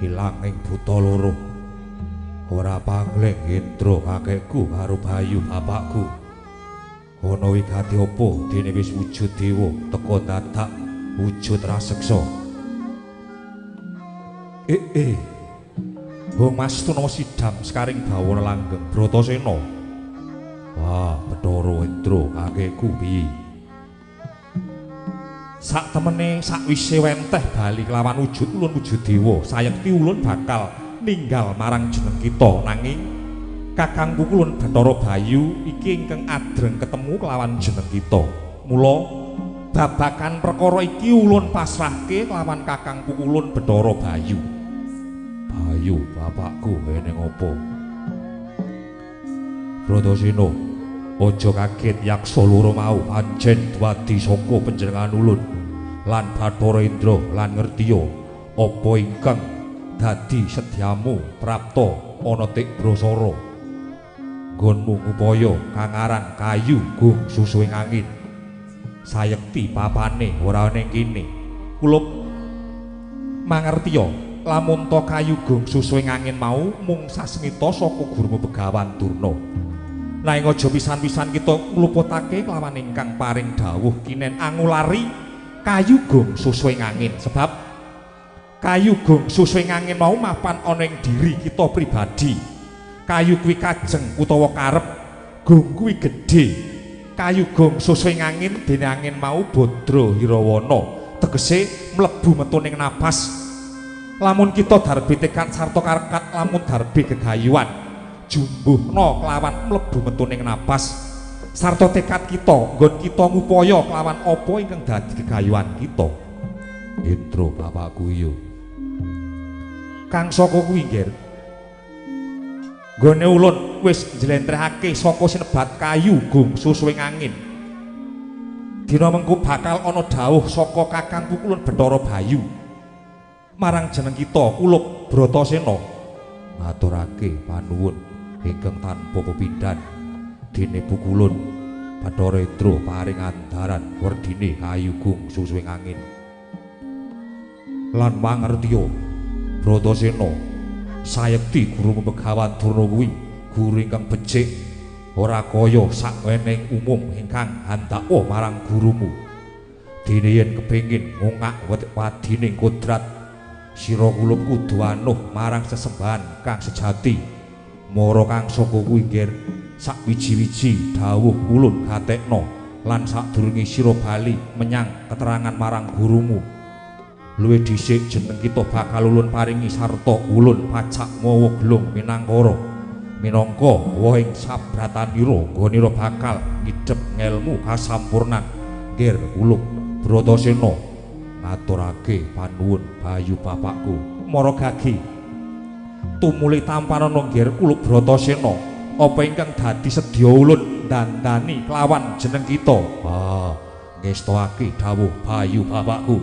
Ilang ing buta loro ora pangling Indra kakekku karo Bayu bapakku. Ana wigati apa dene wis wujud dewa teka dadak wujud raseksa. Wong Mastuna sidam sekaring bawana langgeng Bratasena. Wah, Bathara Indra kakekku piye? Sak temene sakwise wenteh bali kelawan wujud ulun wujud dewa, sayekti ulun bakal ninggal marang jeneng kita. Nanging kakangku kulun Bathara Bayu iki ingkang adreng ketemu kelawan jeneng kita. Mula babakan perkara iki ulun pasrahke kelawan kakangku kulun Bathara Bayu. Bayu bapakku eneng apa? Bratasena, aja kaget yaksa loro mau pancen dwadi saka panjenengan ulun lan Bathara Indra lan ngertiya apa ingkang dadi sedyamu prapta ana tik Brasara. Nggonmu ngupaya kang aran kayu gung susuhing angin. Sayekti papane ora ana ing kene. Kulup mangertiya lamun ta kayu gung susuhing angin mau mung sasmita saka gurumu Begawan Durna. Nanging aja pisan-pisan kita ngluputake kelawan ingkang paring dawuh kinen angulari kayu gung susuhing angin, sebab kayu gung susuhing angin mau mapan ana ing diri kita pribadi. Kayu kuwi kajeng utawa karep, gung kuwi gedhe. Kayu gung susuhing angin dene angin mau bodra hirawana, tegese mlebu metu ning napas. Lamun kita darbe tekad sarta karekat, lamun darbe gegayuhan jumbuhna kelawan mlebu metu ning napas sarta tekad kita nggon kita ngupaya kelawan apa ingkang dadi gegayuhan kita. Indra bapakku iya. Kang saka kuwi nggih, nggone ulun wis njlentrehake saka sinebat kayu gung susuhing angin. Dina mengko bakal ana dawuh saka kakangku kulun Bathara Bayu marang jeneng kita kulup Bratasena. Ngaturake panuwun ingkang tanpa pepindhan dene pukulun Bathara Indra paring andaran werdine kayu gung susuhing angin. Lan mangertiya Bratasena, sayekti gurumu Begawan Durna kuwi guru ingkang becik, ora kaya sakwening umum ingkang handakwa marang gurumu. Dene yen kepengin ngungak wadining kodrat sira kulup kudu anuh marang sesembahan kang sejati. Mara kang saka kuwi nggih sakwiji-wiji dawuh ulun gatekna lan sadurunge sira bali menyang keterangan marang gurumu. Luwih dhisik jeneng kita bakal ulun paringi sarta ulun pacak mawa gelung minangkara minangka wohing sabratanira nggonira bakal ngidhep ngelmu kasampurnan. Nggih kulup Bratasena ngaturake panuwun Bayu bapakku. Mara gagi tumuli tampanana nggih kulup Bratasena apa ingkang dadi sedya ulun dandani kelawan jeneng kita. Ah, ngestokake dawuh Bayu bapakku.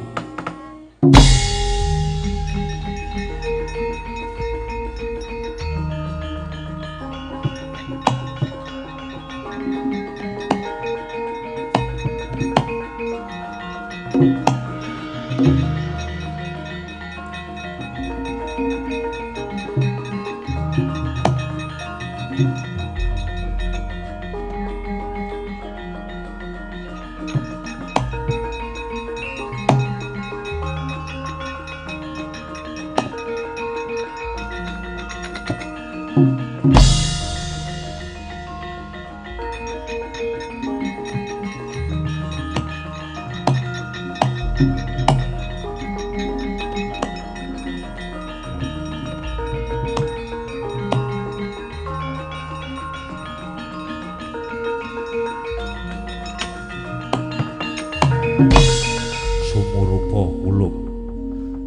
Sumurupa ulum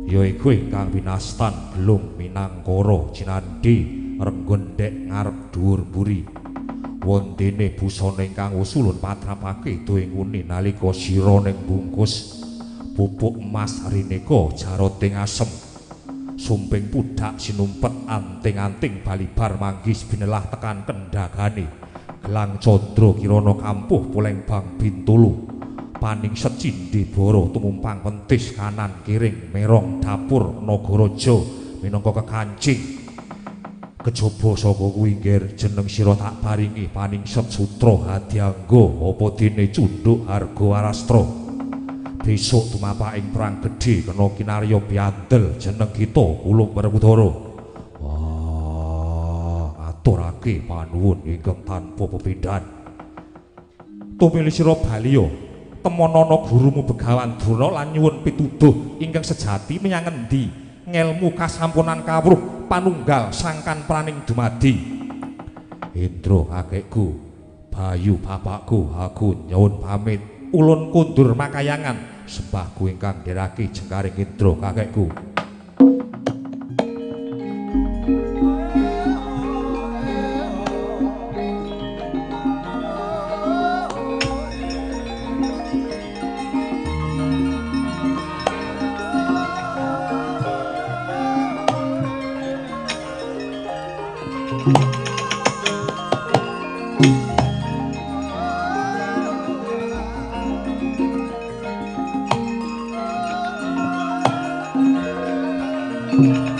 yaiku ingkang winastan Gelung Minangkara Cinandhi renggendhek ngarep dhuwur mburi. Wondene busana ingkang usulun patrapake doenguni nalika sira ning bungkus pupuk emas rineka jaroting asem. Sumping pudhak sinumpet anting-anting balibar manggis binelah tekan kendhagane. Gelang candra kirana kampuh poleng bang bintulu. Paningset cindhe bara tumumpang pentis kanan kiring merong dapur nagaraja minangka kekancing. Kejaba saka kuwi nggir jeneng sira tak paringi paningset sutra hadyangga apa dene cundhuk harga warastra. Besok tumapak ing perang gedhe kena kinarya piandel jeneng kita Kulum Werkudara. Wah, aturake panuwun ingkang tanpa pepindhan. Tumili sira baliya temonana gurumu Begawan Durna lan nyuwun pituduh ingkang sejati menyang endi ngelmu kasampunan kawruh panunggal sangkan praning dumadi. Indra kakekku, Bayu bapakku, aku nyuwun pamit ulun kundur makayangan sembahku ingkang nderaki jengkaring Indra kakekku. Thank